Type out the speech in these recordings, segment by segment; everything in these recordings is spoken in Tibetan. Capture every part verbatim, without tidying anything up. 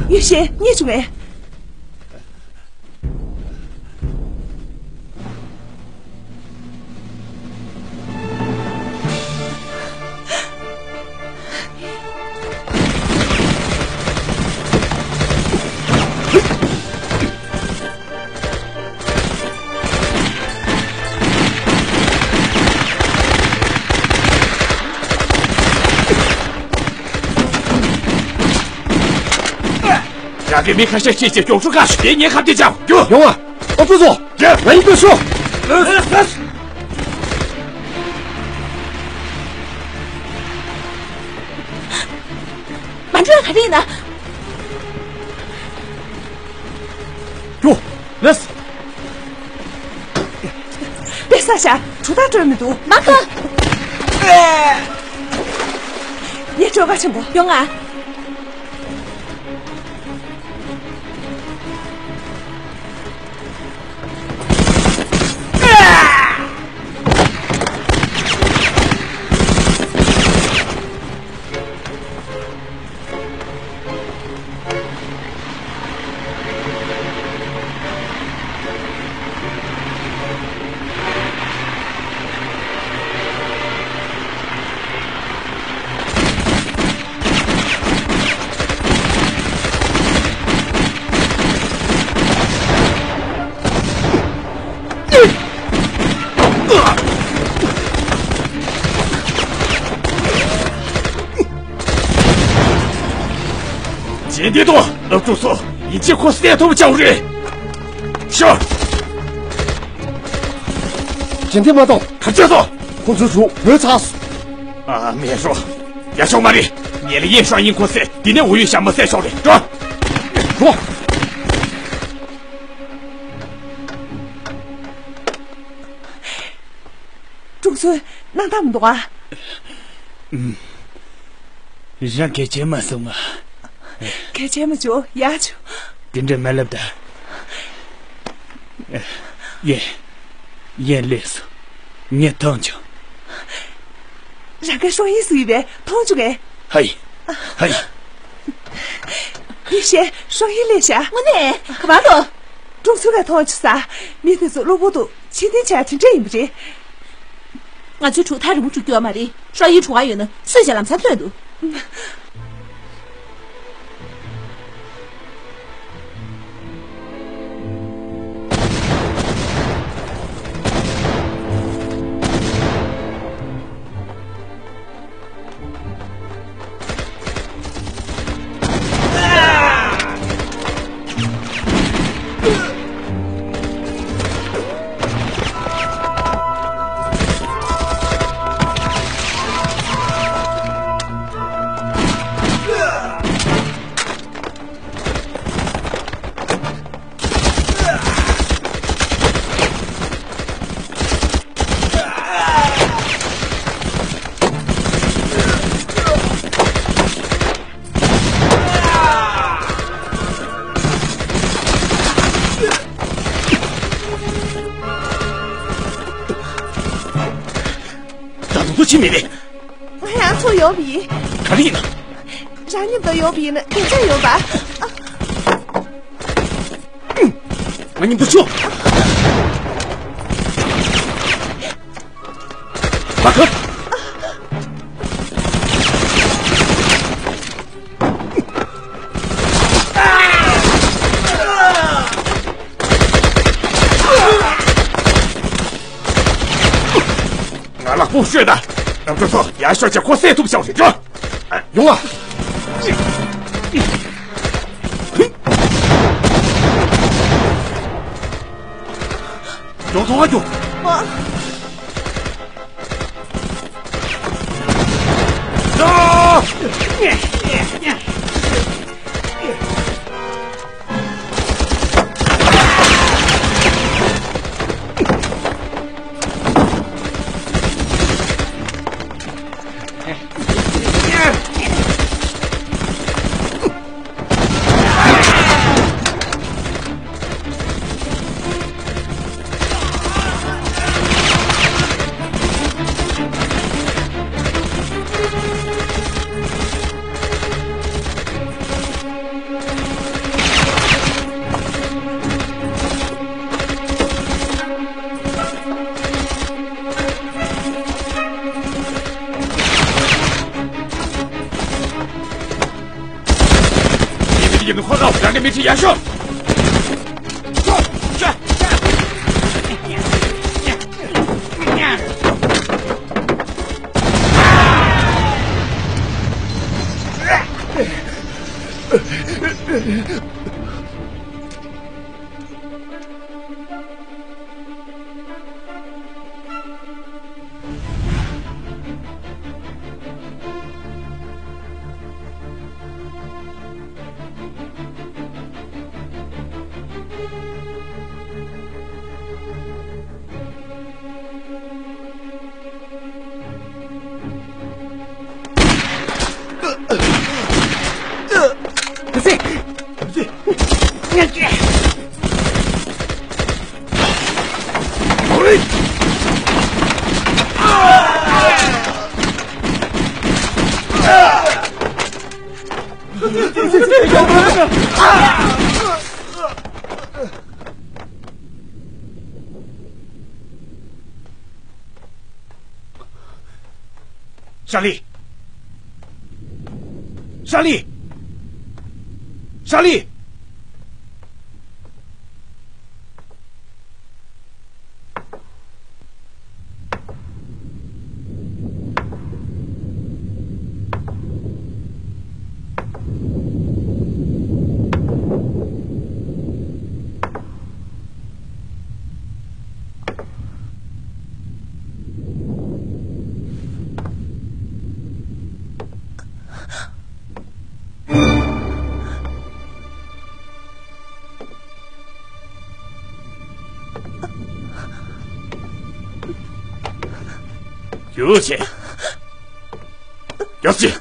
ཡེ་ཤེས། རྙེད་བྱུང་ངས། རང་གི་མི་ཁ་ཤས་ཤིག་གིས་གྱོང་ཚོ་བཀག་ཤོག་དེ་ངའི་ཁ་གཏད་བཅག་རྒྱུ། ཡོང་བ། ཨོ་ཙོ་ཙོ། རྒྱུ། ང་ཡིན་པའི་ཤོག་མ་འགྲོ་ག་རེ་ཡིན་ན། རྒྱུ། ལེས། པེ་ས་ཤ། གྲུ་ཐག་སྤྲོད་མི་འདུག་མ་ཁ། ངས་སྤྲོད་ག་ཆེན་པོ་ཡོང་ང་། རྗེས་འདེད་དང་སློབ་ཕྲུག་ཚོ་ཡིན་གཅིག་ཁོ་བསད་ཐུབ་བྱའོ་རེད། ཤོག་རྗེས་འདེད་མ་གཏོང་། ག་བྱས་སོ། ཁོ་ཚོའི་གྲུ་བོས་ཚར་སོང་། ཨ་མེད་རོ། ཡ་ཆོག་མ་རེད། ངེད་ལ་ཡིན་ཧྲང་ཡིན་ཁོ་བསད་དེ་ནས་འོ་ཡོད་ཤ་མ་བསད་ཆོག་རེད་འགྲོ། འགྲོ། ཀྲུང་སུན། སྣང་དག་མི་འདུག་ཨ། ཨུམ། གཞན་གལ་ཆེ་མ་སོང་ང་། གལ་ཆེ་མ་བྱུང་ཡ་བྱུང་། དེ་འདྲ་མ་ལབ་ད། ཡེ། ཡེ་ལེས། ངས་མཐོང་བྱུང་། རང་གི་སྲོག་ཡིན་སུ་ཡིན་པས་མཐོང་བྱུང་ངས། ཧའི། ཧའི། ཡེ་ཤེས། སྲོག་ཡིན་ལེ་ཤ། དངོས་གནས་ག་པར་འདུག་ཀྲུང་སུན་ག་མཐོང་བྱུང་ས། མི་དེ་ཚོ་གློ་བུར་དུ་ཕྱིར་འཐེན་བྱས་དེ་འདྲ་ཡིན་པ་རེད། ང་ཚོའི་གྲུ་ཐག་རིང་པོ་འགྲོ་རྒྱུ་ཡོད་མ་རེད། ཧྲ་ཡི་གྲུ་ག་ཡོད་ན་སུས་ཀྱང་ལམ་སང་ཐོན་འདུག་ད་དུང་ཚོ་ཕྱིན་མེད་པས། ང་ཡང་ཚོ་ཡོང་བ་ཡིན། ག་རེ་ཡིན་ན། རང་མཉམ་དུ་ཡོང་བ་ཡིན་ན་སྐད་ཆ་ཡོང་པ། ང་མཉམ་དུ་ཤོག་མ་ཁ། ང་ལ་ཕུགས་ཤོད་ད། ནམ་གྲུ་ཚོ་ཡར་ཤོག་ཅིག་ཁོ་བསད་ཐུབ་ཤོག་རེད་འགྲོ། ཡོང་བ། ཡོང་ཐོང་བ་རྒྱུ། ཁོ་ཚོ་རང་གི་མི་ཚེ་ཡར་ཤོག་ཧྲ་ལི། ཧྲ་ལི། ཧྲ་ལི། རྒྱུགས་བྱེད། རྒྱུགས་བྱེད།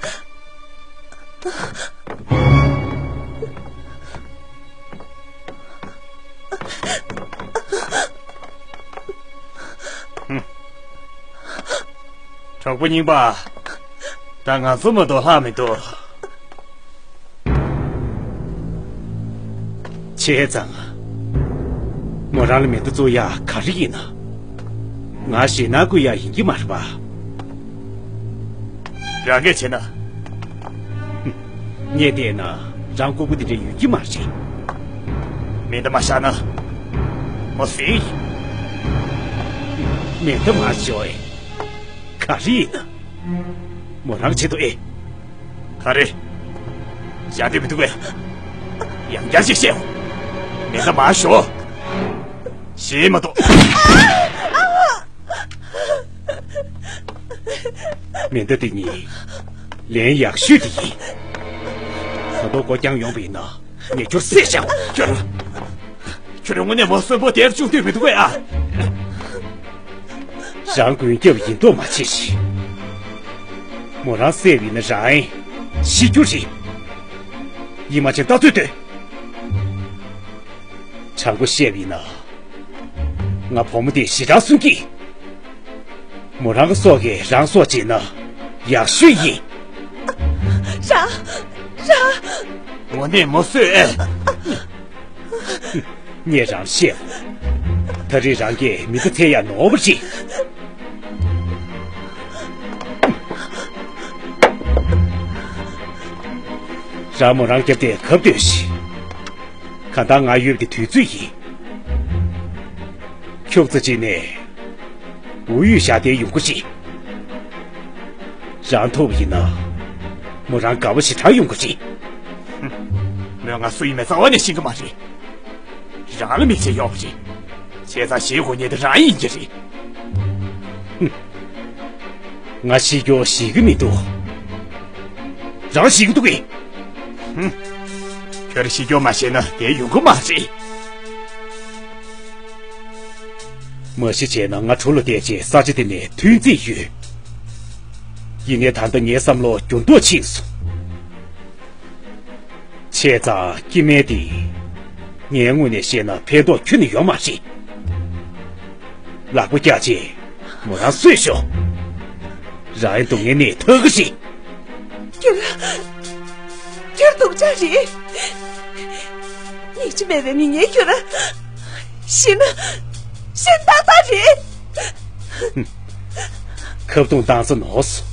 གྲོགས་པོ་རྙིང་པ། ད་ང་ཚོ་མ་གཏོགས་ལྷག་མི་འདུག་བྱས་ཙང་། མོ་རང་ལ་མེ་མདའ་བཙུགས་ཡག་ག་རེ་ཡིན་ན། ང་ཞེད་སྣང་སྐུལ་ཡག་ཡིན་གྱི་མ་རེད་པ། རང་གིས་བྱས་ན། ངས་བལྟས་ན་རང་ལྐུགས་པ་དེ་འདྲ་ཡོད་ཀྱི་མ་རེད། མེ་མདའ་མ་བཞག་ན། མོ་ཟིན། མེ་མདའ་མ་བཞག་ཨེ། ག་རེ་ཡིན་ན། མོ་རང་ཆེད་དུ་ཨེ། ག་རེ། བཞག་འདོད་མི་འདུག་པས། ཡང་བསྐྱར་ཅིག་བཤད། མེ་མདའ་མ་ཞོག་ཞེས་མ་གཏོགས། མེ་མདའ་འདི་ཉིད་ལན་ཡག་ཤོས་དེ་ཡིན། ད་དུང་སྒོ་བརྐྱངས་ཡོང་པ་ཡིན་ན་ངས་ཁྱོད་བསད་བཞག་ཁྱོད། ཁྱོད་རང་དངོས་གནས་མོ་གསོན་པོ་དེར་བཅུག་འདོད་མི་འདུག་པས་ཨ། རང་མགོན་སྐྱབས་ཡིན་མདོག་མ་བྱེད་ཤིག་མོ་རང་བསད་པ་ཡིན་ན་རང་ཤི་རྒྱུ་རེད། ཡིད་མ་ཆེས་ལྟ་ཚོད་ལྟོས། དྲང་པོ་བཤད་པ་ཡིན་ན། ང་བུ་མོ་དེ་ཞེ་དྲག་སུན་གྱིས། མོ་རང་གི་སྲོག་གིས་རང་སྲོག་བཅད་ན་ཡག་ཤོས་ཡིན། རང་། རང་། དངོས་གནས་མོ་གསོད་ཨེ། ངས་རང་བཤད། ད་རེས་རང་གིས་མི་ཚེ་ཚད་ཡག་ནོར་བ་རེད། རང་མོ་རང་རྒྱབ་དེ་གབ་སྡོད་ཤིག་གང་ལྟར་ང་ཡོད་པའི་དུས་ཚོད་ཡིན། ཁྱུག་ཙམ་ཅིག་ནས་འུ་ཡུས་བཞག་བསྡད་ཡོང་གི་རེད། རང་ཐུབ་པ་ཡིན་ན་མོ་རང་དགའ་བ་ཞེ་དྲག་ཡོང་གི་རེད། མོས་ང་སུ་ཡིན་མིན་རྩ་བ་ནས་ཤེས་ཀྱི་མ་རེད། རང་ལ་མིག་ཆེ་ཡོད་པ་རེད། བྱས་ཙང་ཞེད་དགོས་མཁན་དེ་རང་ཡིན་གྱི་རེད། ང་ཤི་རྒྱུ་ཞེད་ཀྱི་མི་འདུག་རང་ཞེད་ཀྱི་འདུག་གས། ཁྱོད་ཤི་རྒྱུ་མ་ཤེས་ན་དེ་ཡོང་གི་མ་རེད། མ་གཞི་བྱས་ན་ང་གྲུ་ལ་བསྡད་རྗེས་ས་ཆ་དེ་ནས་ཐོན་རྩིས་ཡོད། ཡིན་ནའི་ད་ལྟ་ངའི་བསམ་བློ་འགྱུར་ལྡོག་ཕྱིན་སོང་། བྱས་ཙང་སྐྱེ་དམན་དེ། ངའི་ངོས་ནས་བཤད་ན་ཕན་ཐོགས་ཁྱོན་ནས་ཡོད་མ་རེད། ལག་པ་བཀྱག་རྗེས་མོ་རང་གསོད་ཤོག་རང་ཡང་སྡུག་བསྔལ་ནས་ཐར་གི་རེད། ཁྱོད། ཁྱོད་སྡུག་ཅག་རེད། ཡིད་ཆེས་མེད་པའི་མི་ངན་ཁྱོད། ཤི་ན། ཤི་ཏག་ཏག་རེད། ཁ་རྡུང་བཏང་ས་ནོར་སོང་།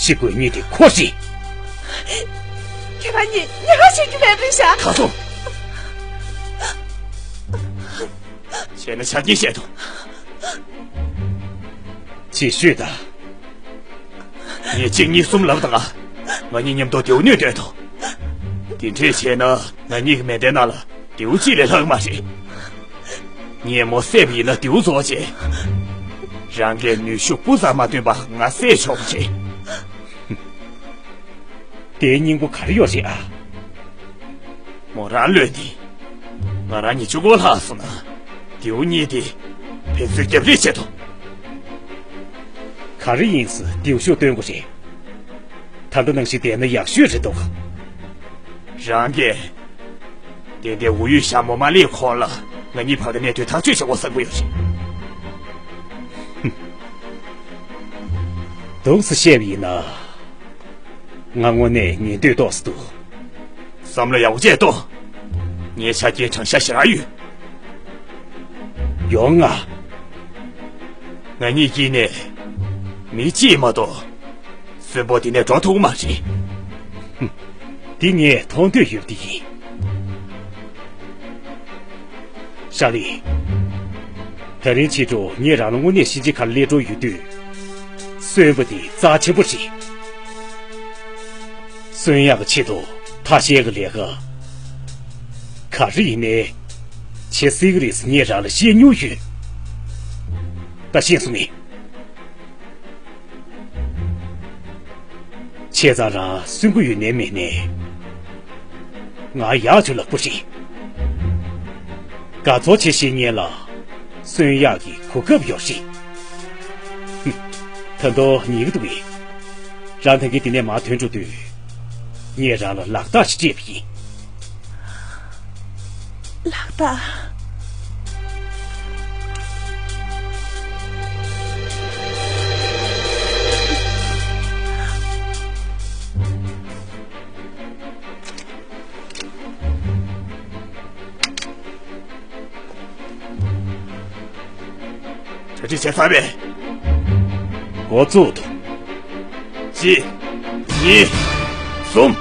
ཤི་དགོས་མཁན་དེ་ཁོ་རེད། ཁྱེད་རང་གཉིས་ཉེས་པ་བྱེད་རྒྱུ་མེད་པས་ཤག་ཁ་སོང་། བྱས་ན་ཆ་རྐྱེན་བཤད་དང་། ཅིག་ཤོད་དང་། ངས་གཅིག་གཉིས་གསུམ་ལབ་དང་། ང་གཉིས་མཉམ་དུ་རྡེའུ་གནོན་སྤྲད་དང་། དེ་འདྲས་བྱས་ན་ང་གཉིས་ཀྱི་མེ་མདའི་ནང་ལ་རྡེའུ་གཅིག་ལས་ལྷག་མ་རེད། ངས་མོ་བསད་པ་ཡིན་ན་རྡེའུ་རྫོགས་བྱས། རང་གིས་ནུས་ཤུགས་སྤུ་ཙམ་མ་བཏོན་པར་ང་བསད་ཆོག་པ་རེད། དེའི་སྙིང་པོ་ག་རེ་ཡོད་རེད་ཨ། མོ་རང་བློས་ནི། ང་རང་ཉིད་གཅིག་པོ་ལྷག་སོང་ན། རྡེའུ་གཉིས་དེ་ཕན་ཚུན་རྒྱབ་རེས་བྱེད་དོ། ག་རེ་ཡིན་ཟེར་རྡེའུ་ཤུགས་སྟོན་དགོས་རེད། ད་ལྟ་ནང་བཞིན་བསྡད་ན་ཡག་ཤོས་རེད་འདུག་རང་གིས། དེ་འདྲའི་འུ་ཡོད་ཤག་མོ་མ་ལེགས་ཁོག་ལ་ང་གཉིས་བར་གྱི་གནད་དོན་ཐག་གཅོད་བྱེད་དགོས་བསམ་གྱི་ཡོད་རེད། འདུག་སེ་བཤད་པ་ཡིན་ན། ང་དངོས་གནས་ཉན་འདོད་ཏོག་ཙམ་འདུག་བསམ་བློ་ཡག་པོ་བྱས་ཏོ། ངའི་ཆ་རྐྱེན་དྲང་ཤག་ཞེ་དྲག་ཡོད། ཡོང་ང་། ང་གཉིས་ཀྱིས་ནས་མི་གཅིག་མ་གཏོགས་གསོན་པོ་འདི་ནས་འགྲོ་ཐུབ་ཀྱི་མ་རེད། ཧུམ། འདི་ངས་མཐོང་འདོད་ཡོད་དེ་ཡིན། ཤ་ལི། ད་རིང་ཕྱི་དྲོ་ངས་རང་ལ་དངོས་གནས་གཤིན་རྗེ་ཁར་སླེབས་འགྲོ་ཡོད་དུས། གསོན་པོ་འདི་རྩ་ཆེན་པོ་རེད། གསོན་ཡག་གི་ཆེད་དུ་ཐ་ཤལ་གྱི་ལས་ཀ་ག་རེ་ཡིན་ནའི་བྱེད་སྲིད་ཀྱི་རེད་ཟེར་ངས་རང་ལ་བཤད་མྱོང་ཡོད། ད་ཤེས་སོང་ངས། བྱས་ཙང་རང་གསོན་གྱི་ཡོད་ནའི་མེད་ནའི། ང་ཡག་ཆུ་ལག་པོ་རེད། དགའ་ཚོར་ཆེ་བཤད་མཁན་ལ་གསོན་ཡག་གི་གོ་སྐབས་ཡོད་རེད། ཧུམ། ད་དུང་ཉེས་ཀྱི་འདུག་གས། རང་ད་གིན་འདི་ནས་མར་ཐོན་འགྲོ་དུས། ངས་རང་ལ་ལག་རྟགས་ཤིག་སྤྲད་པ་ཡིན། ལག་རྟགས། གྲ་སྒྲིག་བྱས་ཚར་བས། འགོ་བཙུགས་དང་། གཅིག་གཉིས། གསུམ།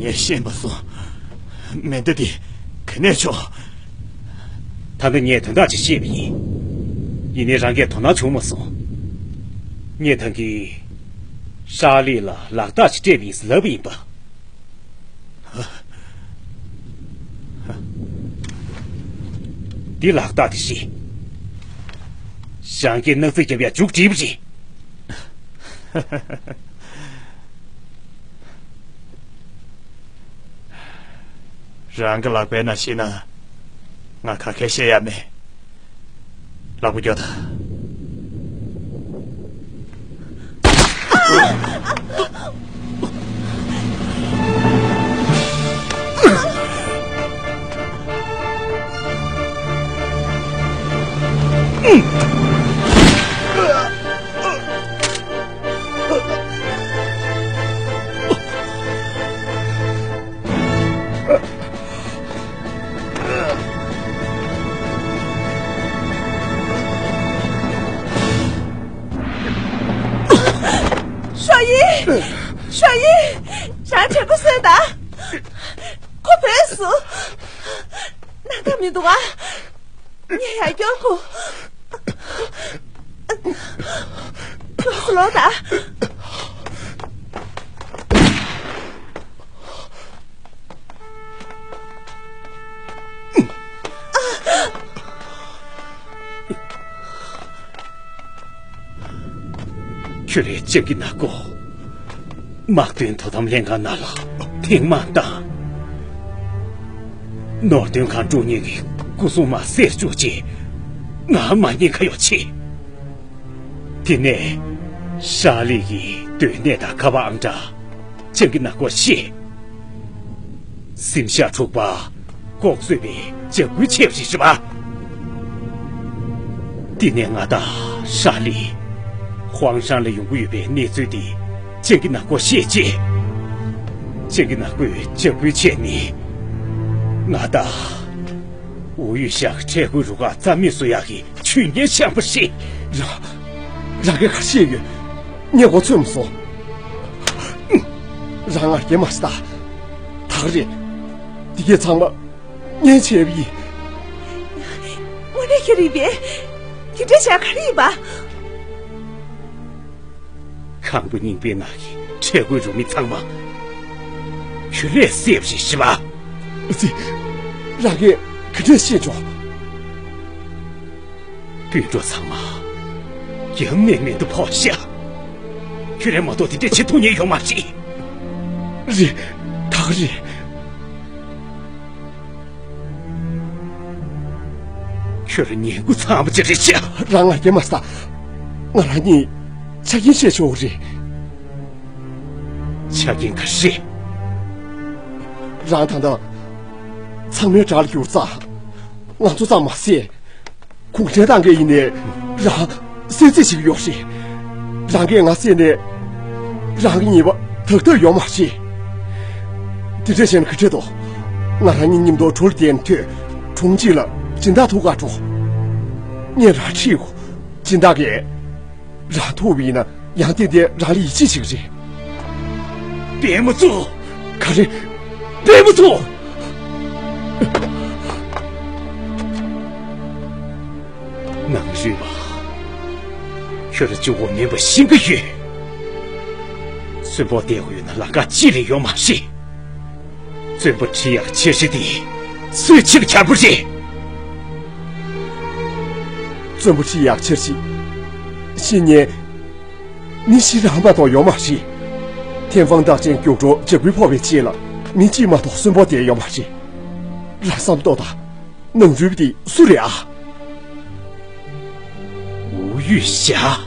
ངས་ཤེས་མ་སོང་། མེ་མདའ་འདི་ག་ནས་བྱུང་། ད་ལྟ་ངས་དོན་དག་ཅིག་ཤེས་པ་ཡིན། ཡིན་ནའི་རང་གིས་དོ་སྣང་བྱུང་མ་སོང་། ངས་ད་གིན་ཤ་ལི་ལ་ལག་རྟགས་ཅིག་སྤྲད་པ་ཡིན་ཟེར་ལབ་པ་ཡིན་པ། འདི་ལག་རྟགས་དེ་རེད། ཞང་གིས་སྣག་ཚ་རྒྱབ་ཡ་མཇུག་བསྒྲིལ་བ་རེད། རང་གི་ལག་པའི་ནང་ཤེས་ན་ང་ག་གེ་བཤད་ཡ་མེད། ལག་པ་རྒྱོབ་དང་། ཞོ་ཡི། ཞོ་ཡི། རང་དྲན་པ་གསོས་དང་། ཁོ་བུད་སོང་། སྣང་དག་མི་འདུག་ཨ། ངས་ཡར་སྐྱོར་དགོས། ལོགས་སུ་ལོག་དང་། ཁྱོད་རའི་སྤྱང་ཀི་ནག་པོ། དམག་དོན་དོ་དམ་ལྷན་ཁང་ནང་ལ་ཐེངས་མང་བཏང་། ནོར་དོན་ཁང་དཀྲུག་མཁན་གྱི་སྐུ་སྲུང་མ་བསད་བཅུག་རྗེས། ང་མ་ཉེས་ཁ་གཡོག་བྱས། དེ་ནས་ཧྲ་ལི་ཡི་སྡོད་གནས་དང་ཁ་པར་ཨང་གྲངས་སྤྱང་ཀི་ནག་པོ་ཤེས། གཟིམ་ཤག་འཁྲུག་པ་ལྐོག་གསོད་པའི་འཇབ་རྒོལ་བྱས་པ་རེད་པ། དེ་ནས་ང་དང་ཧྲ་ལི་ཧུའང་ཧྲན་ལ་ཡོང་གི་ཡོད་པའི་གནས་ཚུལ་དེ་སྤྱང་ཀི་ནག་པོ་ཤེས་རྗེས། སྤྱང་ཀི་ནག་པོས་འཇབ་རྒོལ་བྱས་ནས། ང་དང་ཝུའུ་ཡུས་ཞང་འཕྲལ་མཁོའི་རུ་ཁག་རྩ་མེད་བཟོ་ཡག་གི་ཆོས་ཉེས་བཤམས་པ་རེད། རང་རང་གིས་ག་རེ་བཤད་ཡོད། ངས་གོ་ཚོད་མ་སོང་། རང་ང་རྒྱལ་མ་ཤི་ད། ཐག་རེད། འདི་གས་ཚང་མ་ངས་བྱས་པ་ཡིན། དངོས་གནས་ཁྱོད་རེད་པས། དེ་འདྲ་བྱས་ག་རེ་ཡིན་པ། ཁང་པ་རྙིང་པའི་ནང་གི་འཕྲལ་མཁོའི་རུ་མི་ཚང་མ་ཁྱོད་རས་བསད་པ་རེད་ཤི་བ། ཙི། རང་གིས་ག་འདྲས་ཤེས་བྱུང་། སྤུན་གྲོགས་ཚང་མ་རྒྱབ་ནས་མེ་མདའ་ཕོག་ཤག་ཁྱོད་རས་མ་གཏོགས་དེ་འདྲས་བྱེད་ཐུབ་མཁན་ཡོད་མ་རེད། རེད། ཐག་རེད། ཁྱོད་ར་ཉན་དགོས་ཚང་མ་ཅིག་རེད་ཤག་རང་ང་རྒྱལ་མ་ཤི་ད། ང་རང་གཉིས་ཆ་རྐྱེན་བཤད་ཆོག་གི་རེད། ཆ་རྐྱེན་ག་རེ། རང་ད་ལྟ་ཚང་མའི་དགྲ་ལ་གྱུར་ཙང་། ང་ཚོ་ཙམ་མ་ཟད། གུང་ཁྲན་ཏང་གིས་ཡིན་ནའི་རང་བསད་རྩིས་བྱེད་ཀྱི་ཡོད་རེད། རང་གིས་ང་བསད་ནའི་རང་གི་ཉེས་པ་དག་ཐབས་ཡོད་མ་རེད། དེ་འདྲ་བྱས་ན་ག་འདྲ་འདུག་ང་རང་གཉིས་མཉམ་དུ་གྲུར་བསྡད་ནས་ཐོན། གྲོང་ཁྱེར་ལ་སྦྱིན་བདག་ཐུག་ག་འགྲོ། ངས་རང་ཁྲིད་དགོས། སྦྱིན་བདག་གིས་རང་ཐུག་པ་ཡིན་ན་ཡང་ཏན་ཏན་རང་ལ་ཡིད་ཆེས་བྱེད་ཀྱི་རེད། དཔེ་མི་སྲིད། ག་རེ། དཔེ་མི་སྲིད། ནང་རུལ་བ། ཁྱོད་ར་གཅིག་པོ་མིན་པ་ཤེས་ཀྱི་ཡོད། གསོན་པོ་བསྡད་དགོས་ཡོད་ན་ལམ་ཁ་གཅིག་ལས་ཡོད་མ་རེད། བཙོན་པ་ཁྲིད་ཡག་འཆར་གཞི་དེ་སུའི་ཕྱིར་འཁྱར་པོ་རེད། བཙོན་པ་ཁྲིད་ཡག་འཆར་གཞི་ཤེས་མཁན་མི་ཞིག་རང་མ་གཏོགས་ཡོད་མ་རེད། ཐེན་ཧྥང་རྟགས་ཅན་རྒྱུགས་སྤྲོད་འཇབ་རྒོལ་ཕོག་པའི་རྗེས་ལ་མི་གཅིག་མ་གཏོགས་གསོན་པོ་བསྡད་ཡོད་མ་རེད། རང་བསམ་ཏོ་ད། ནང་རུལ་པ་དེ་སུ་རེད་ཨ། ཝུའུ་ཡུས་ཞང་།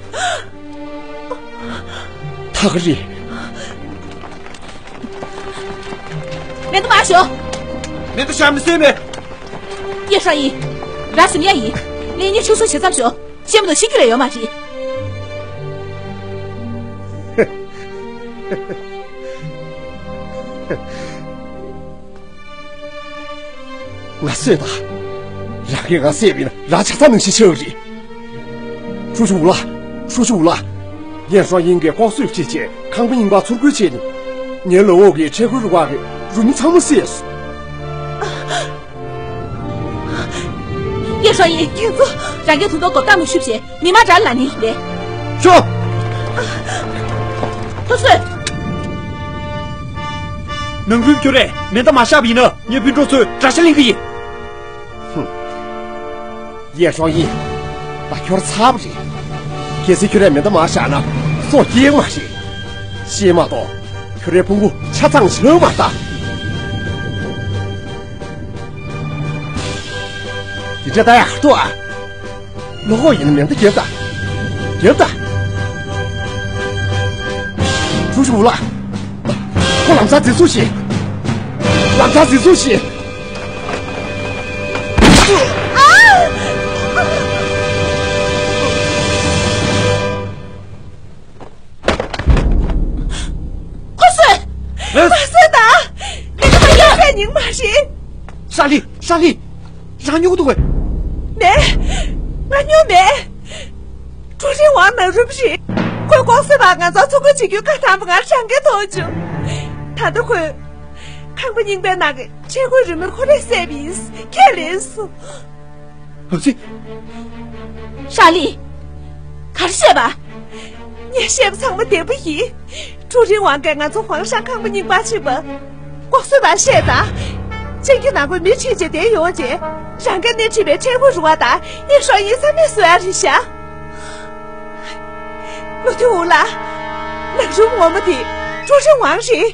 ཐག་རེད། མེ་མདའ་མར་ཞོག་མེ་མདའ་བཞག་མི་སྲིད་མེད། ཡེ་ཧྲ་ཡིན། ར་སིམ་ཡ་ཡིན། ལས་ཉེས་ཆུང་སོ་བྱེད་ཙམ་ཞོག་ཤེས་མ་གཏོགས་ཤེས་རྒྱུ་ལས་ཡོད་མ་རེད། ང་གསོད་དང་། རང་གིས་ང་བསད་པ་ཡིན་ན་རང་ཆ་ཚང་ནང་བཞིན་ཆགས་ཀྱི་རེད། ཧྲུའུ་ཅུ་ཝུ་ལགས། ཧྲུའུ་ཅུ་ཝུ་ལགས། ཡན་ཧྲོང་ཡིན་གྱིས་ལྐོག་གསོད་བྱས་རྗེས་ཁང་པ་རྙིང་པ་འཚོལ་རྒོལ་བྱས་ནས། ངའི་ལག་འོག་གི་འཕྲལ་མཁོའི་རུ་ཁག་གི་རུ་མི་ཚང་མ་བསད་སོང་། ཡན་ཧྲོང་ཡིན། ཁྱེད་ཚོ། རང་གིས་དུང་དུང་གོ་སྟངས་མི་ཤུབ་བྱས། མི་མ་དགྲ་ལ་ནི་ལས། ཤོག་ཁོ་ཚོས། ནང་ཁུལ་ཁྱོད་རས་མེ་མདའ་མ་བཞག་པ་ཡིན་ན་ངའི་སྤུན་གྲོགས་ཚོས་དགྲ་ཤ་ལེན་གི་ཡིན། ཧུམ། ཡན་ཧྲོང་ཡིན། ད་ཁྱོད་ཚར་བ་རེད། གལ་སྲིད་ཁྱོད་རས་མེ་མདའ་མ་བཞག་ན་སྲོག་སྐྱེལ་མ་རེད། ཤེས་མ་གཏོགས་ཁྱོད་རའི་ཕུང་པོ་ཆ་ཚང་ཞིག་མ་ལྟ། དེ་འདྲ་ད་ཡག་ཏོ་ཨ། ལོ་ཧོ་ཡིན་ན་མེ་མདའ་རྒྱབ་ད། རྒྱབ་ད། ཧྲུའུ་ཅུ་ཝུ་ལགས། ཁོ་ལམ་སང་འཛིན་བཟུང་བྱེད། ལམ་སང་འཛིན་བཟུང་བྱེད། ཁོ་གསོད། ཨེ། མ་གསོད་ད། མི་ཚོ་ཡོད་པའི་མྱིང་མ་རེད། ཧྲ་ལི། ཧྲ་ལི། རང་སྨྱོ་གི་འདུག་གས། མེད། ང་སྨྱོ་མེད། ཀྲུའུ་རིན་ཝང་ནང་རུལ་པ་རེད། ཁོས་ལྐོག་གསོད་པ་ང་ཚོར་ཚོང་རྒྱག་རྒྱུའི་བཀའ་བཏང་པ་ང་རང་གིས་མཐོང་བྱུང་། ད་ལྟ་ཁོས། ཁང་པ་རྙིང་པའི་ནང་གི་འཕྲལ་མཁོའི་རུ་མི་ཁོ་རས་བསད་པ་ཡིན། ཁས་ལེན་སོང་། ཨ་ཙི། ཧྲ་ལི། ག་རེ་བཤད་པ། ངས་བཤད་པ་ཚང་མ་བདེན་པ་ཡིན། ཀྲུའུ་རིན་ཝང་གིས་ང་ཚོ་ཧུའང་ཧྲན་ཁང་པ་རྙིང་པར་ཕྱིན་པ། ལྐོག་གསོད་པར་བཤད་དང་། སྤྱང་ཀི་ནག་པོས་མི་ཁྲིད་བྱས་བསྡད་ཡོང་རྗེས། རང་གིས་སྣེ་ཁྲིད་པའི་འཕྲལ་མཁོ་རུ་ཁག་དང་ཡན་ཧྲོང་ཡིན་རྩ་མེད་བཟོ་ཡ་རེད་ཤག་ཀྲུའུ་ཐུན་ཝུའུ་ལགས། ནག་རུམ་ངོ་མ་དེ་ཀྲུའུ་རིན་ཝང་རེད།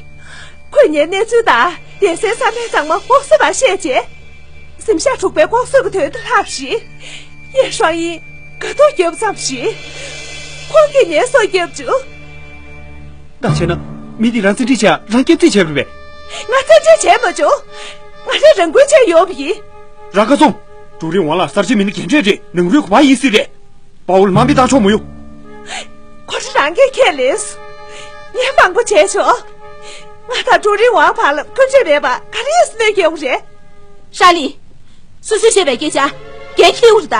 ཁོས་ངའི་གནས་ཚུལ་དང་སྡེ་སྲིད་ས་གནས་ཚང་མ་ལྐོག་ཟ་བ་བཤད་རྗེས། གཟིམ་ཤག་དྲུག་པའི་ལྐོག་ཟ་གི་དོན་དུ་ལྷག་བཞིན། ཡེ་ཧྲང་ཡིན་དགའ་སྡུག་རྒྱབ་ཙམ་ཞིག་ཁོང་གིས་ངའི་སྲོག་བསྐྱབས་བྱུང་། ད་བྱས་ན། མི་འདི་རང་བཙན་ཁྲིད་བྱས་རང་སྐྱོབ་རྩིས་བྱས་པ་རེད་པས། ང་བཙན་ཁྲིད་བྱས་མ་བྱུང་། ང་རང་རང་འགུལ་བྱས་ཡོང་བ་ཡིན། རང་ཁ་བཙུམ། ཀྲུའུ་རིན་ཝང་ལ་གསར་བརྗེ་མི་སྣ་རྒན་གྲས་རེད། ནང་རུལ་གོ་བ་ཡིན་སྲིད་རེད། དཔའ་བོ་ལ་དམའ་འབེབས་བཏང་ཆོག་མ་ཡོང་། ཁོ་ཚོ་རང་གིས་ཁས་ལེན་སོང་། ངས་མང་པོ་བྱས་ཆོག་ང་དང་ཀྲུའུ་རིན་ཝང་བར་ལ་འཁོན་འགྲས་མེད་པ་ག་རེ་ཡིན་སྲིད་ལས་ཀྱི་ཡོང་རེད། ཧྲ་ལི། སོ་སོས་བཤད་པའི་སྐད་ཆ་རྒན་ཁྱེར་ཡོང་རེད་ད།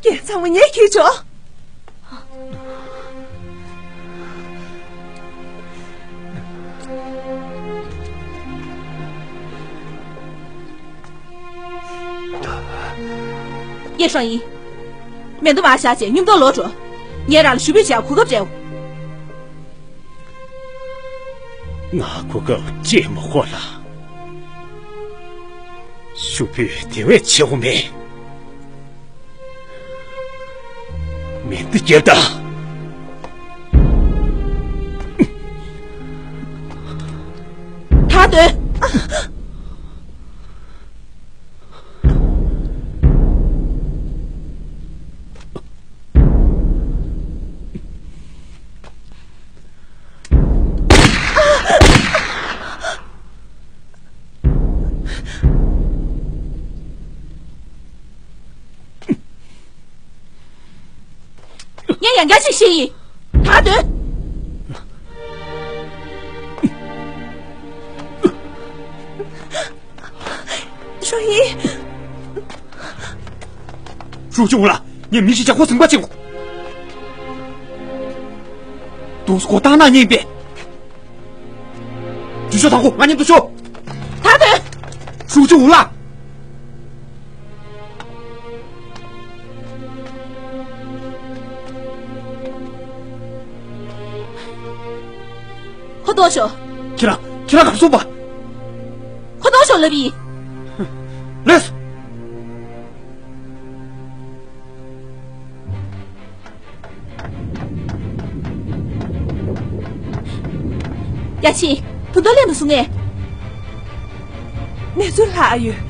རྒན་ཚང་མ་ངས་ཁྱེར་ཆོག་ཡེ་ཧྲང་ཡིན། མེ་མདའ་མར་བཞག་བྱས་མཉམ་དུ་ལོག་འགྲོ། ངས་རང་ལ་ཞུ་འབོད་བྱེད་གོ་སྐབས་སྤྲད། ང་གོ་སྐབས་སྤྲད་མ་དགོས་ལ། ཞུ་འབོད་དེ་བས་ཆེ་བོ་མེད། མེ་མདའ་རྒྱབ་དང་། ད་སྡོད། ངས་ཡང་བསྐྱར་ཅིག་བཤད་ཡིན། ད་སྡོད། ཧྲུའུ་ཡིན། ཧྲུའུ་ཅུང་ལགས། ངས་མི་ཞིག་ཅག་ཁོ་ཟིན་པ་ཅིག་དུས་གོ་བཏང་ན་ཉན་པས། ཇུས་ཤོག་དང་པོ་ང་མཉམ་དུ་ཤོག་ད་དེ། ཧྲུའུ་ཅུང་ལགས། ཁོ་ལྟོགས་ཤོག་ཁྱེད་རང་ཁྱེད་རང་ག་སོང་པ། ཁོ་ལྟོགས་ཤོག་ལབ་ཡིན། ལེས། ཡ་ཆི། དུ་ཏོ་ལེན་པ་སོང་ངས། གནས་ཚུལ་ལྷག་ཡོད།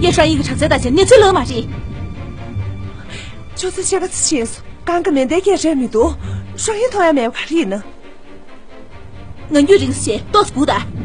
ཡེ་ཧྲང་ཡིག་གི་དྲག་རྩལ་དང་བཅས་གནས་ཚུལ་ལོག་མ་རེད། ཆུ་ཚོད་ཕྱེད་ཀ་ཙམ་ཕྱིན་སོང་། གང་གི་མེ་མདའི་སྐད་རན་མི་འདུག་ཧྲང་ཡིག་མཐོང་ཡ་མེད་པ་ག་རེ་ཡིན་ན། ངང་རྒྱུད་རིང་ཞེས་ཏོག་ཙམ་སྒུག་དང་།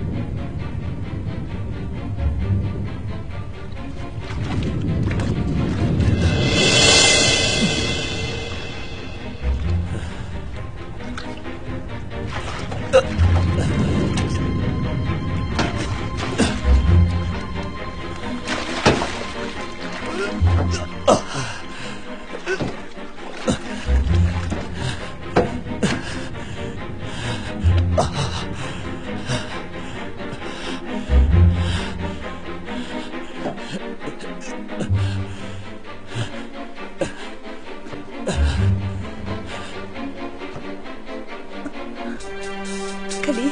ག་ལེར་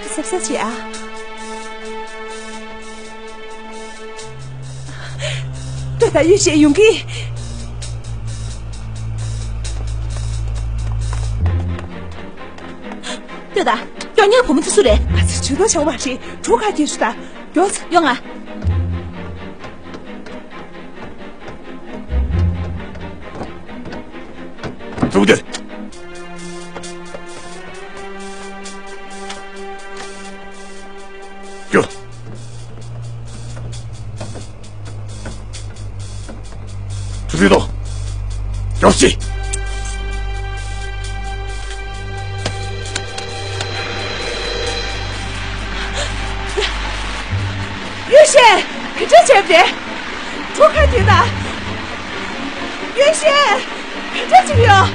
གཟབ་གཟབ་བྱེད་ཨ། ལྟོས་དང་། ཡུས་ཤིན་ཡོང་གི། ལྟོས་དང་། སྐྱོ་ཉལ་བུ་མོ་དེ་སུ་རེད། ང་ཚོ་ཇུས་གཏོགས་བྱུང་བ་རེད། གྲུ་ཁ་དེ་སུ་དང་། མགྱོགས་ཙམ། ཡོང་ང་། ཙུག་ཏེ། ཀྱོ། ཙུག་ཏེ་དོ། ཀྱོ་ཤི། ཡུས་ཤིན། ག་འདྲ་བྱས་པ་རེད། གྲུ་ཁ་དེ་ན། ཡུས་ཤིན། ག་འདྲ་བྱས་ཡོད།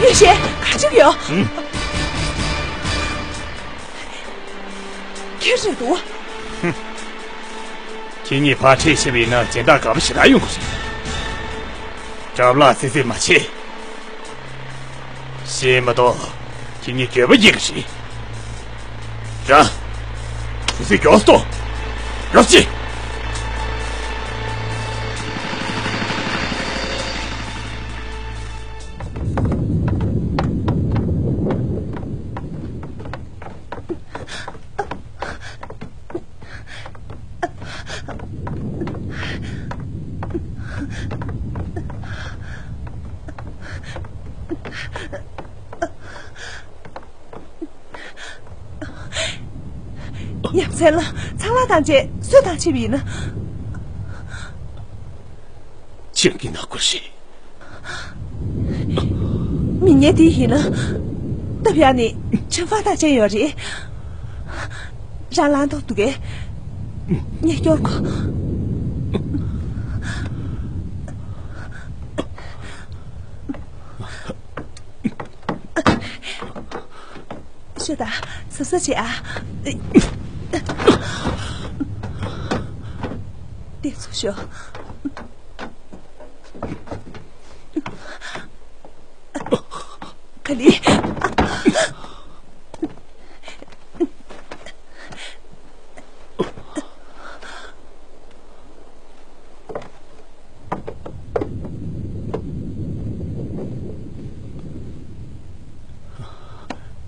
ཡུས་ཤིན། ག་འདྲ་བྱས་ཡོད། ཧུམ། ཁྱེད་རེད་འདུག་ཁྱེད་གཉིས་ཕར་ཁྲིད་ཕྱིན་པ་ཡིན་ན་སྦྱིན་བདག་དགའ་པོ་ཞེ་དྲག་ཡོང་གི་རེད། དགྲ་ལྷ་ཙི་ཙི་མ་བྱེད། ཤེས་མ་གཏོགས་ཁྱེད་གཉིས་འགྱོད་པ་སྐྱེ་གི་རེད། ར། ཙི་ཙི་མགྱོགས་སུ་གཏོང་། རོགས་གྱིས། ཉམས་ཚད་ལ་ཚང་མ་ཐམས་ཅད་གསོད་བཏང་ཆེད་ཡིན་ན། ཅང་གི་ནག་པོ་རེད། མི་ངན་དེ་ཡིན་ན། སྟབས་ཡག་ནས་ཆང་ཕག་ཐག་ཅན་ཡོད་རེད། རང་ལངས་ཐོག་འདུག་གས། ངས་སྐྱོར་གོ། ཤོད་དང་། གཟབ་གཟབ་བྱེད་ཨ། འདི་ཚུར་ཤོག་ག་ལེ།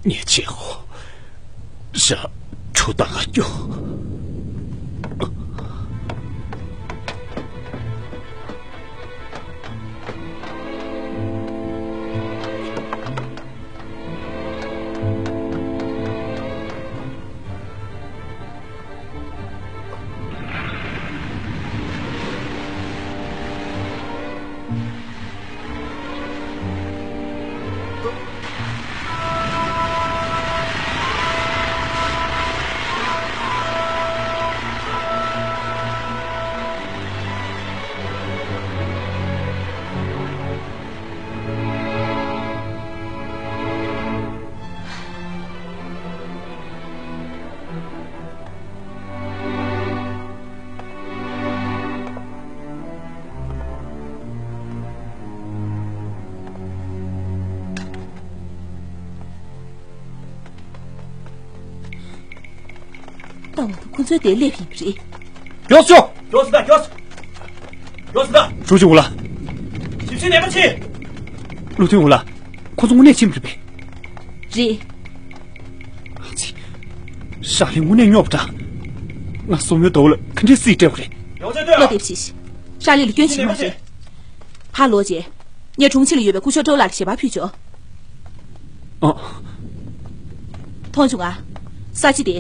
ངས་བྱེད་ཧོ། ཤ་ཁྲུ་དང་ང་སྐྱོ། ལྟ་བ་དང་ཁོ་ཚོའི་དེ་སླེབས་ཡིན་པ་རེད། མགྱོགས་ཤོག་མགྱོགས་སུ་ད། མགྱོགས་སུ། མགྱོགས་སུ་ད། ཧྲུའུ་ཅི་ཝུ་ལགས། ཞིབ་བཤེར་ནན་པོ་བྱེད། ཀླུ་ཐུན་ཝུ་ལགས། ཁོ་ཚོ་དངོས་གནས་ཕྱིན་པ་རེད་པས། རེད། ཨ་ཙི། ཧྲ་ལི་དངོས་གནས་རྙོག་པ་འདྲ། ང་སོ་མོའི་ཟླ་བོ་ལ་ག་འདྲས་སྲིད་སྤྲད་པ་རེད། ཡོང་ཚད་ལྟོས་ཨ། བློ་བདེ་པོ་བྱེད། ཧྲ་ལི་ལ་སྐྱོན་ཞིག་མ་རེད། ཕར་ལོག་རྗེས། ངས་གྲོང་ཁྱེར་ལ་ཡོད་པའི་སྐུ་ཞབས་ཀྲོའུ་ལགས་ལ་ཞལ་པར་ཕུལ་ཆོག་ཨ། མཐོང་བྱུང་ང་། ས་ཆ་དེ།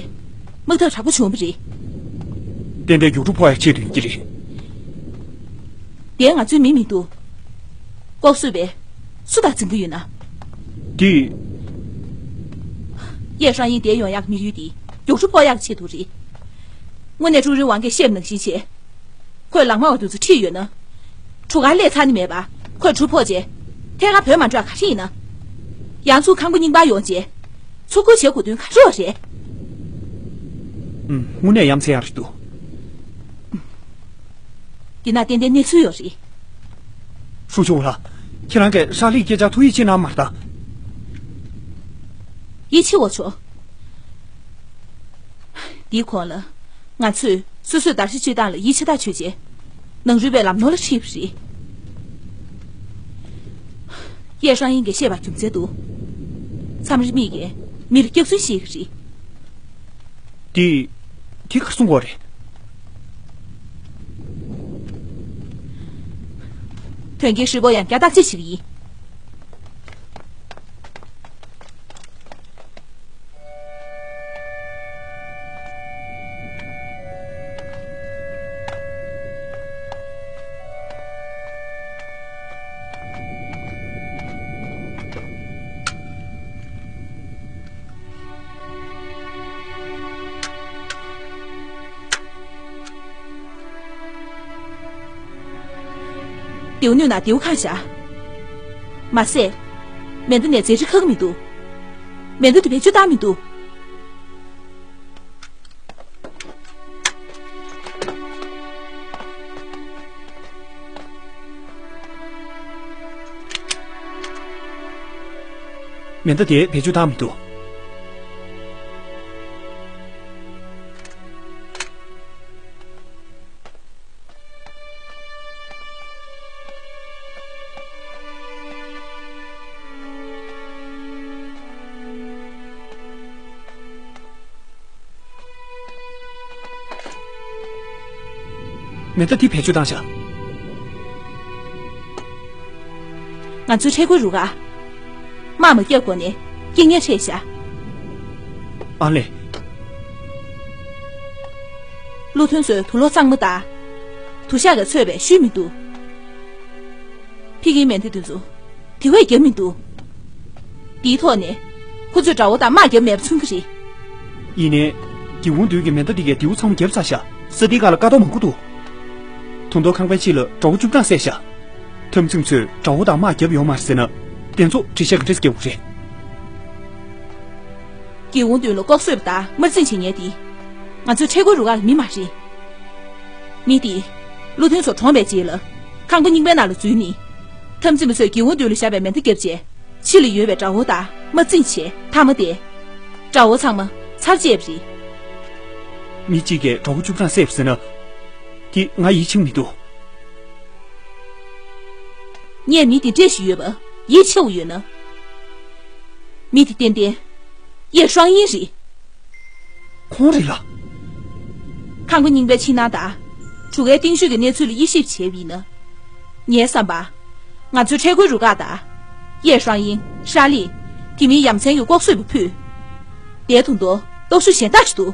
དམག་འཐབ་དྲག་པོ་བྱུང་བ་རེད། ཏན་ཏན་རྒྱུགས་ཁྲུ་ཕོག་ཡག་ཆེད་དུ་ཡིན་གྱི་རེད། དེ་ང་ཚོའི་མི་མི་འདུག་ལྐོག་གསོད་པས་སུ་དང་འཛིང་གི་ཡོད་ན། དེ། ཡེ་ཧྲང་ཡིན་དེ་ཡོང་ཡག་དམིགས་ཡུལ་དེ་རྒྱུགས་ཁྲུ་ཕོག་ཡག་ཆེད་དུ་རེད། དངོས་གནས་ཀྲུའུ་རིན་ཝང་གིས་བཤད་པ་ནང་བཞིན་བྱས། ཁོས་ལག་དམར་བ་དེ་ཚོ་ཁྲིད་ཡོད་ན། གྲུ་ཁར་སླེབས་ཚར་ནི་མེད་པ། ཁོས་གྲུ་ཕོག་རྗེས། ཐད་ཀར་བོད་མ་འགྲོ་ཡ་ག་རེ་ཡིན་ན། ཡང་ཚུར་ཁང་པ་རྙིང་པར་ཡོང་རྗེས། ཚུར་རྒོལ་བྱེད་དགོས་དོན་ག་རེ་ཡོད་རེད། ཨུམ། དངོས་གནས་ཡ་མཚན་ཡག་རེད་འདུག་འདི་ན་ཏན་ཏན་གནས་ཚུལ་ཡོད་རེད། ཧྲུའུ་ཅི་ཝུ་ལགས། ཁྱེད་རང་གིས་ཧྲ་ལིའི་སྐད་ཆར་ཐུགས་ཡིད་ཆེས་གནང་མ་རེད་ད། ཡིད་ཆེས་འོ་ཆོག་འདིའི་གོང་ལ། ང་ཚོས་སོ་སོས་བརྡར་ཤ་གཅོད་སྟངས་ལ་ཡིད་ཆེས་ཐག་ཆོད་རྗེས། ནང་རུལ་པའི་ལམ་ནོར་ལ་ཁྲིད་པ་རེད། ཡེ་ཧྲང་ཡིན་གྱིས་བཤད་པ་རྒྱུ་མཚན་འདུག་མཚམས་རེ་མིག་གིས་མི་ལ་སྐྱག་རྫུན་བཤད་ཀྱི་རེད། དེ། དེ་གར་སོང་གོ་རེད། དོན་རྐྱེན་ཧྲིལ་པོ་ཡང་བསྐྱར་བརྟག་དཔྱད་བྱེད་ཀྱི་ཡིན། རྡེའུ་སྣོད་ནང་རྡེའུ་གང་བཞག་མ་ཟད། མེ་མདའ་ནས་རྫས་རིགས་ཁ་གི་མི་འདུག་མེ་མདའ་དེ་བེད་སྤྱོད་བཏང་མི་འདུག་མེ་མདའ་དེ་བེད་སྤྱོད་བཏང་མི་འདུག་མེ་མདའ་འདི་བེད་སྤྱོད་བཏང་ཤག་ང་ཚོའི་འཕྲལ་མཁོའི་རུ་ཁག་དམག་མ་བརྒྱབ་གོང་ནས་རྐྱེན་ངན་འཕྲད་ཤག་ཨ་ལས། བློ་མཐུན་ཚོས་དུག་སློག་གཙང་མ་བཏང་། དུག་ཤག་གིས་ཚོས་པས་ཤུལ་མི་འདུག་ཕི་གིའི་མེ་མདའ་དེ་ཚོ་དེ་བས་རྒྱབ་མི་འདུག་དེའི་ཐོག་ནས་ཁོ་ཚོས་དགྲ་བོ་དང་དམག་རྒྱབ་མེད་པ་མཚོན་གྱི་རེད། ཡིན་ནའི། སྒེའུ་ཁུང་མདུན་གྱི་མེ་མདའ་འདི་གས་མདེའུ་ཚང་མ་བརྒྱབ་ཚར་ཤག་ས་དེའི་སྒང་ལ་ཀ་དོག་མང་པོ་འདུག་ད་དུང་ཁང་པའི་ཕྱི་ལ་དགྲ་བོ་བཅུ་གྲངས་བསད་ཤག་འཐབ་འཛིང་ཚོས་དགྲ་བོ་དང་དམག་རྒྱབ་ཡོད་མ་རེད་ཟེར་ན། དེ་ཚོ་འགྲེལ་བཤད་ག་འདྲས་རྒྱག་དགོས་རེད། སྒེའུ་ཁུང་མདུན་ལ་ལྐོག་གསོད་པ་དང་དམར་འཛིང་བྱེད་མཁན་དེ། ང་ཚོའི་འཕྲལ་མཁོའི་རུ་ཁག་གི་མི་མ་རེད། མི་དེས་བློ་མཐུན་ཚོ་གྲོངས་པའི་རྗེས་ལ་ཁང་པ་རྙིང་པའི་ནང་ལ་འཛུལ་ནས། འཐབ་འཛིང་པ་ཚོས་སྒེའུ་ཁུང་མདུན་ལ་བཞག་པའི་མེ་མདའ་བརྒྱབ་རྗེས། ཕྱི་ལ་ཡོད་པའི་དགྲ་བོ་དང་དམར་འཛིང་བྱས་མཐའ་མ་དེ། དགྲ་བོ་ཚང་མ་ཚར་བཅད་པ་རེད། མི་གཅིག་གིས་དགྲ་བོ་བཅུ་གྲངས་བསད་པ་ཟེར་ན། དེ་ང་ཡིད་ཆེས་མི་འདུག་ངས་མི་དེ་བཀྲེས་བཞིན་ཡོད་པ་ཡིད་ཆེས་ཡོད་ན། མི་དེ་ཏན་ཏན་ཡེ་ཧྲང་ཡིན་རེད། ཁོང་རེད་ལ། ཁང་པ་རྙིང་པའི་ཕྱི་ནང་དང་། གྲུ་ཁའི་སྟེང་ཤོད་ཀྱི་གནས་ཚུལ་ལ་དབྱེ་ཞིབ་བྱས་པ་ཡིན་ན། ངའི་བསམ་པར། ང་ཚོའི་འཕྲལ་མཁོའི་རུ་ཁག་དང་། ཡེ་ཧྲང་ཡིན། ཧྲ་ལི། དེ་མིན་ཡ་མཚན་གྱི་ལྐོག་གསོད་པ་ཕུད། དེ་དང་དུ་སྟོབས་ཤུགས་གཞན་དག་ཅིག་འདུག་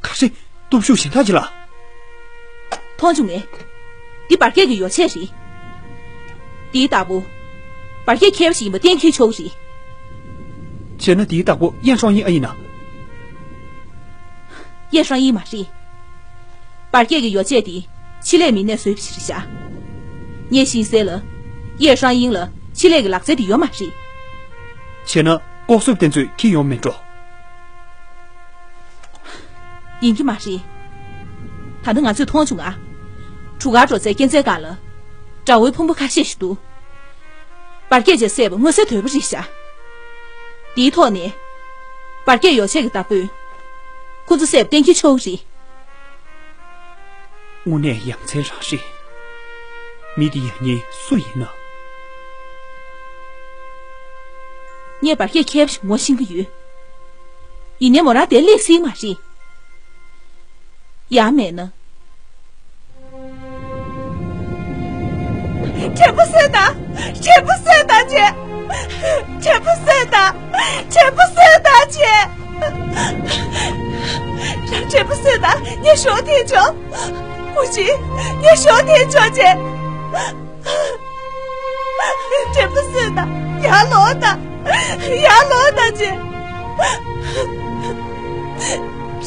ག་རེ། སྟོབས་ཤུགས་གཞན་དག་ཅིག་ལ། མཐོང་བྱུང་ངས། འདི་འབར་གས་ཀྱི་ཡོ་བྱད་རེད། འདིའི་བདག་པོ། འབར་གས་མཁས་པ་ཞིག་ཡིན་པ་གཏན་འཁེལ་ཆོག་གི་རེད། བྱས་ན་འདིའི་བདག་པོ་ཡན་ཧྲོང་ཡིན་ཨ་ཡིན་ན། ཡན་ཧྲོང་ཡིན་མ་རེད། འབར་གས་ཀྱི་ཡོ་བྱད་འདི་ཕྱི་ལས་མི་སྣས་བཟོས་པ་ཞིག་རེད་ཤག་ངས་ཤེས་གསལ་ལ། ཡན་ཧྲོང་ཡིན་ལ་ཕྱི་ལས་ཀྱི་ལག་རྩལ་འདི་ཡོད་མ་རེད། བྱས་ན་ལྐོག་གསོད་པ་དེ་ཚོས་འཁྱེར་ཡོང་མེད་འགྲོ། ཡིན་གྱི་མ་རེད། ད་ལྟ་ང་ཚོས་མཐོང་བྱུང་ང་། གྲུ་ཁར་འགྲོ་སའི་སྐས་འཛེག་སྒང་ལ། དགྲ་བོའི་ཕུང་པོ་ཁ་ཤས་ཤིག་འདུག་འབར་གས་ཅིག་བསད་པ་མངོན་གསལ་དོད་པོ་རེད་ཤག་འདིའི་ཐོག་ནས། འབར་གས་ཡོ་བྱད་ཀྱི་བདག་པོས། ཁོ་ཚོ་བསད་པ་གཏན་འཁེལ་ཆོག་གི་རེད། དངོས་གནས་ཡ་མཚན་རང་རེད། མི་དེ་ཡང་ཉིད་སུ་ཡིན་ན། ངས་འབར་གས་མཁས་པ་ཞིག་ངོ་ཤེས་ཀྱི་ཡོད། ཡིན་ནའི་མོ་རང་དེར་སླེབས་སྲིད་མ་རེད། ཡང་མེད་ན། དྲེད་པ་བསད་དང་། དྲེད་པ་བསད་དང་བྱས། དྲེད་པ་བསད་དང་། དྲེད་པ་བསད་དང་བྱས། རང་དྲེད་པ་བསད་དང་། ངའི་ཞོ་དེ་ཆོག་ཀུ་ཅི། ངའི་ཞོ་དེ་ཆོག་བྱས། དྲེད་པ་བསད་དང་། ཡར་ལོངས་དང་། ཡར་ལོངས་དང་བྱས།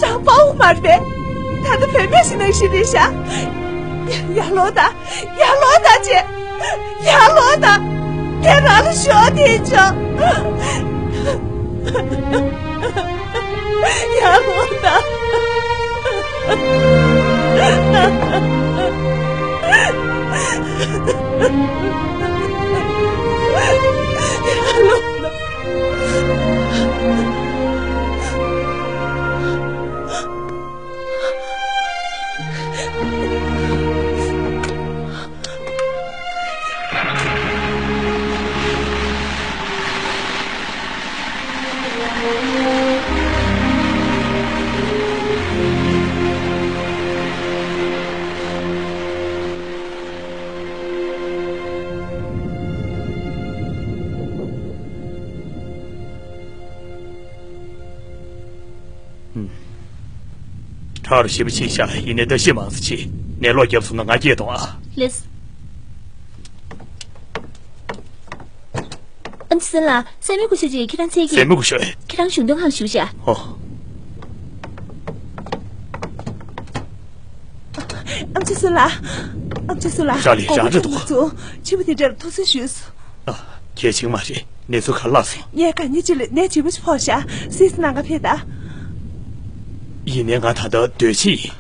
རང་དཔའ་བོ་མ་རེད་པས། ད་ལྟ་བུད་མེད་ཞིག་ནང་བཞིན་རེད་ཤག་ཡར་ལོངས་དང་། ཡར་ལོངས་དང་བྱས། ཡར་ལོངས་དང་། དེ་རང་ལ་ཞོ་དེ་ཆོག་ཡར་ལོངས་དང་། ཡར་ལོངས་དང་། ཁྲག་རུ་ཞེ་པོ་ཕྱིན་ཤག་ཡིན་ནའི་ད་ཤི་མང་ཙམ་ཕྱིན། ནད་ལོག་བརྒྱབ་སོང་ན་ང་སྐྱེས་གཏོང་ཨ། ལེས། ཨ་ནི་སུན་ལ་སེ་མི་ཀུ་ཤོད་ཅིག་ཁྱེད་རང་འཚོལ་གྱི། སེ་མི་ཀུ་ཤོད། ཁྱེད་རང་གཞུང་དོན་ཁང་ཞུགས་ཤག་ཨོ། ཨམ་ཆི་སུན་ལ། ཨམ་ཆི་སུན་ལ། ཧྲ་ལི་རང་རེད་འདུག་ང་ཚོ་ཕྱི་པོ་དེ་འདྲར་ཐུག་སེ་ཞུས་སོང་། ཨ། གལ་ཆེན་མ་རེད། གནས་ཚུལ་ག་རེ་ལབ་སོང་། ངས་དཀའ་ངལ་ཅིག་ལས་ནད་ལྗིད་པོ་ཞིག་ཕོག་ཤག་སིས་ནང་ག་ཕེབས་དང་། ཡིན་ནའི་ང་ད་ལྟ་སྡོད་ཆེད་ཡིན།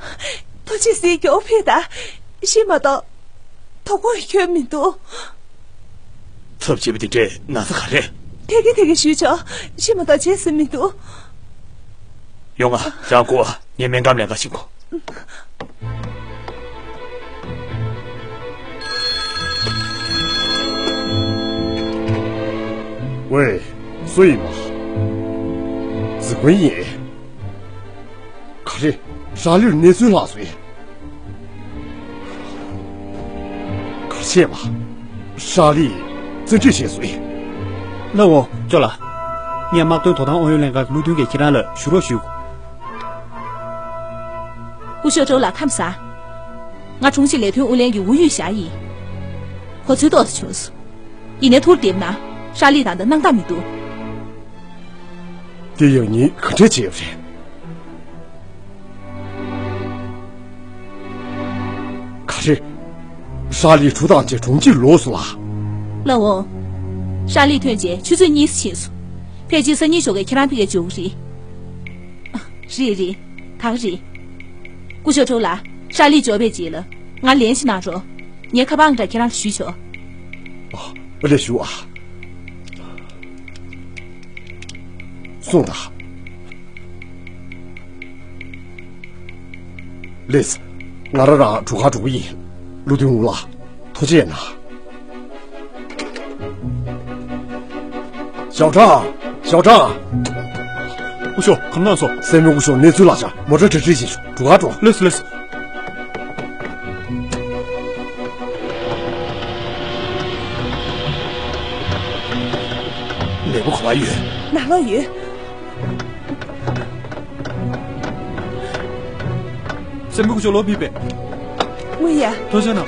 ཐུགས་རྗེ་གཟིགས་མགྱོགས་ཕེབས་དང་། ཤི་མ་གཏོགས། དོ་དགོང་ཁྱོན་མི་འདུག་ཚབ་བྱེད་པ་དེ་འདྲས་ན་ཚ་ག་རེ། ཐད་ཀི་ཐད་ཀི་ཞུས་ཆོག་ཤི་མ་གཏོགས་བྱེད་སྲིད་མི་འདུག་ཡོང་ང་། རང་སྒུག་ཨ། ངས་སྨན་ཁང་ལ་ལས་ཀ་བྱེད་དགོས། ཝེ། སུ་ཡིན་པ། ཙི་ཀུན་ཡིན། ག་རེ། ཧྲ་ལིར་གནས་ཚུལ་ལྷག་སོང་ཡ། ཆེ་བ། ཧྲ་ལི་བཙན་ཁྲིད་བྱས་སོང་ཡིན། ལགས་འོང་། ཅོ་ལགས། ངས་དམག་དོན་དོ་དམ་ཨང་ཡོན་ལྷན་ཁང་གི་ལུའུ་ཏུང་གིས་ཁྱེད་རང་ལ་ཞུ་རོགས་ཞུ། སྐུ་ཞབས་ཀྲོའུ་ལགས་ཁམས་བཟང་། ང་དྲུང་ཆེ་ལས་དོན་ཨུ་ལྷན་གྱི་ཨུ་ཡོན་བཞག་ཡིན། གོ་ཚོད་ཏོག་ཙམ་བྱུང་སོང་། ཡིན་ནའི་ཐུགས་བདེ་པོ་གནང་། ཧྲ་ལི་ད་ལྟ་སྣང་དག་མི་འདུག་དེ་ཡང་ཉིན་ག་འདྲས་བྱས་པ་རེད། ག་རེ། ཧྲ་ལི་གྲུ་དང་བཅས་གྲོང་ཁྱེར་ལོག་སོང་ལ། ལགས་འོང་། ཧྲ་ལི་ཐོན་རྗེས་ཆུ་ཚོད་གཉིས་ཙམ་ཕྱིན་སོང་། ཕལ་ཆེར་སང་ཉིན་ཞོགས་ཀས་ཁྱེད་རང་ཕ་གིར་འབྱོར་གྱི་རེད། རེད་རེད། ད་ག་རེད། སྐུ་ཞབས་ཀྲོའུ་ལགས། ཧྲ་ལི་འབྱོར་བའི་རྗེས་ལ་ང་ལན་ཞིག་གནང་རོགས། ངའི་ཁ་པར་ཨང་གྲངས་ཁྱེད་རང་ལ་ཞུས་ཆོག་ཨ། ལགས་ཞུ་ཨ། གསུངས་དང་། ལགས། ང་རང་རང་གྲུ་ཁར་འགྲོ་གི་ཡིན། ལུའུ་ཏུང་ལགས། ཐུགས་རྗེ་གནང་། ཞའོ་ཀྲང་། ཞའོ་ཀྲང་། སྐུ་ཞབས་གང་གནང་སོང་། སེན་མོ་སྐུ་ཞབས་གནས་ཚུལ་ལ་ཆ་མོ་ཊ་གྲ་སྒྲིག་བྱེད་ཤོག་གྲུ་ཁར་འགྲོ། ལགས་སོ་ལགས་སོ། མེས་པོ་ག་པར་ཡོད། ནང་ལོགས་ཡོད། སེན་མོ་སྐུ་ཞབས་ལོག་ཕེབས་པས། དངོས་ཡ། ཐུགས་རྗེ་གནང་།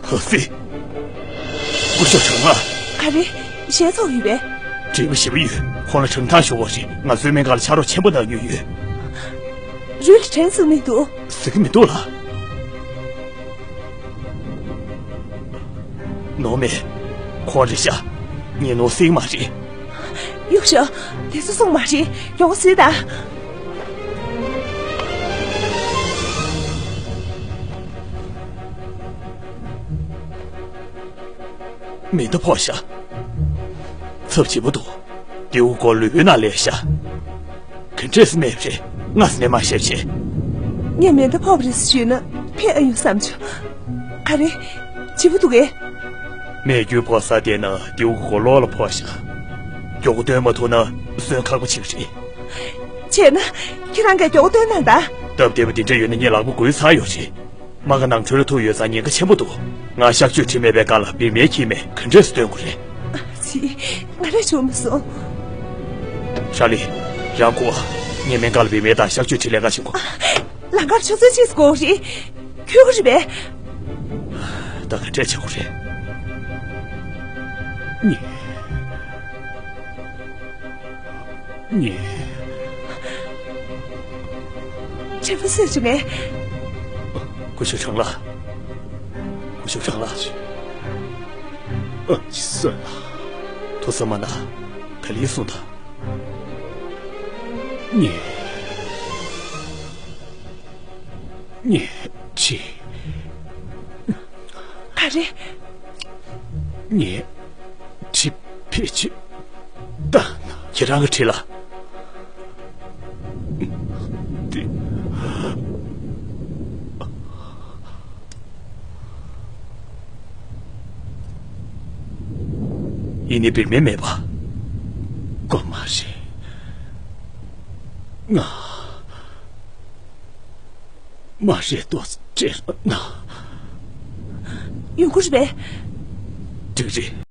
ཧ་ཧྥེ། སྐུ་ཞབས་ཁྲང་ལགས། ག་རེ། ཞལ་ཚོགས་ཡོད་པས། དྲི་བ་ཞིབ་པོ་ཡོད། ཁོང་ལ་དྲང་ཐག་ཞུ་བ་རེད། ང་ཚོའི་སྨན་ཁང་ལ་ཕྱག་རོགས་ཆེན་པོ་གནང་མྱོང་ཡོད། རུལ་དྲན་ཟེར་མི་འདུག་ཟེར་གྱི་མི་འདུག་ལགས། ནོར་མེད། ཁོང་རེད་ཤག་ངས་ནོར་སྲིད་མ་རེད། གཡུག་ཤོག་དེ་ཚོ་སོང་མ་རེད། མགྱོགས་པོ་གཟིགས་དང་། མེ་མདའ་ཕོག་ཤག་ཚབས་ཆེན་པོ་འདུག་དེའུ་གོ་ལུས་པོའི་ནང་ལས་ཤག་ག་འདྲས་སེ་མེད་པ་རེད། སྔ་སེ་ནས་མ་ཤེས་བྱས། ངས་མེ་མདའ་ཕོག་པ་རེད་ཟེར་ཞུས་ན་ཕན་ཨེ་ཡོང་བསམ་བྱུང་། ག་རེ། ལྗིད་པོ་འདུག་གས། མེ་རྒྱུག་ཕོག་ས་དེ་ན་དེའུ་གོ་ལོག་ལ་ཕོག་ཤག་མགྱོགས་པོ་སྟོན་མ་ཐུབ་ན་གསོན་ཁག་པོ་ཆགས་ཀྱི་རེད། བྱས་ན། ཁྱེད་རང་གིས་མགྱོགས་པོ་སྟོན་གནང་དང་། སྟབས་བདེ་པོ་འདི་འདྲ་ཡོད་ན་ངས་ལག་པ་འགུལ་ཚར་ཡོད་རེད། རྨ་ཁ་ནང་ཁྲོལ་ལ་ཐུག་ཡོད་ཙང་ཉེན་ཁ་ཆེན་པོ་འདུག་ང་གཤག་བཅོས་བྲིས་མེད་པའི་སྒང་ལ་བི་མའི་ཁྱིམ་མེད་ག་འདྲས་སེ་སྟོན་དགོས་རེད། ཨ་ཙི། ང་རང་བྱུང་མ་སོང་། ཧྲ་ལི། རང་སྒུག་ཨ། ངས་སྨན་ཁང་ལ་བི་མའི་དང་གཤག་བཅོས་བྲིས་ལས་ཀ་བྱེད་དགོས། ལམ་ཁར་ཆུ་ཚོད་གཅིག་འགོར་རེད། ཁྱོད་ཀྱི་རེད་པས། ད་ག་འདྲས་བྱེད་དགོས་རེད། ངས། ངས། དྲན་པ་གསོས་བྱུང་ངས། སྐུ་ཞབས་ཁྲང་ལགས། སྐུ་ཞབས་ཁྲང་ལགས། ཨ་ཙི་སོན་ལ། ཐུགས་བསམ་མ་གནང་། ག་ལེར་གསུངས་དང་། ངས། ངས་ཁྲིད། ག་རེ། ངས་ཁྲིད་ཕེབས་ཆེད་བཏང་ན། ཁྱེད་རང་གི་ཁྲིད་ལ། འདི། ཡིན་ནའི་བི་མའི་མེད་པ། དགོས་མ་རེད། ང་། མ་རེད་དོ་ཅེར་ན། ཡོང་གི་རེད་པས། འགྲིག་རེད།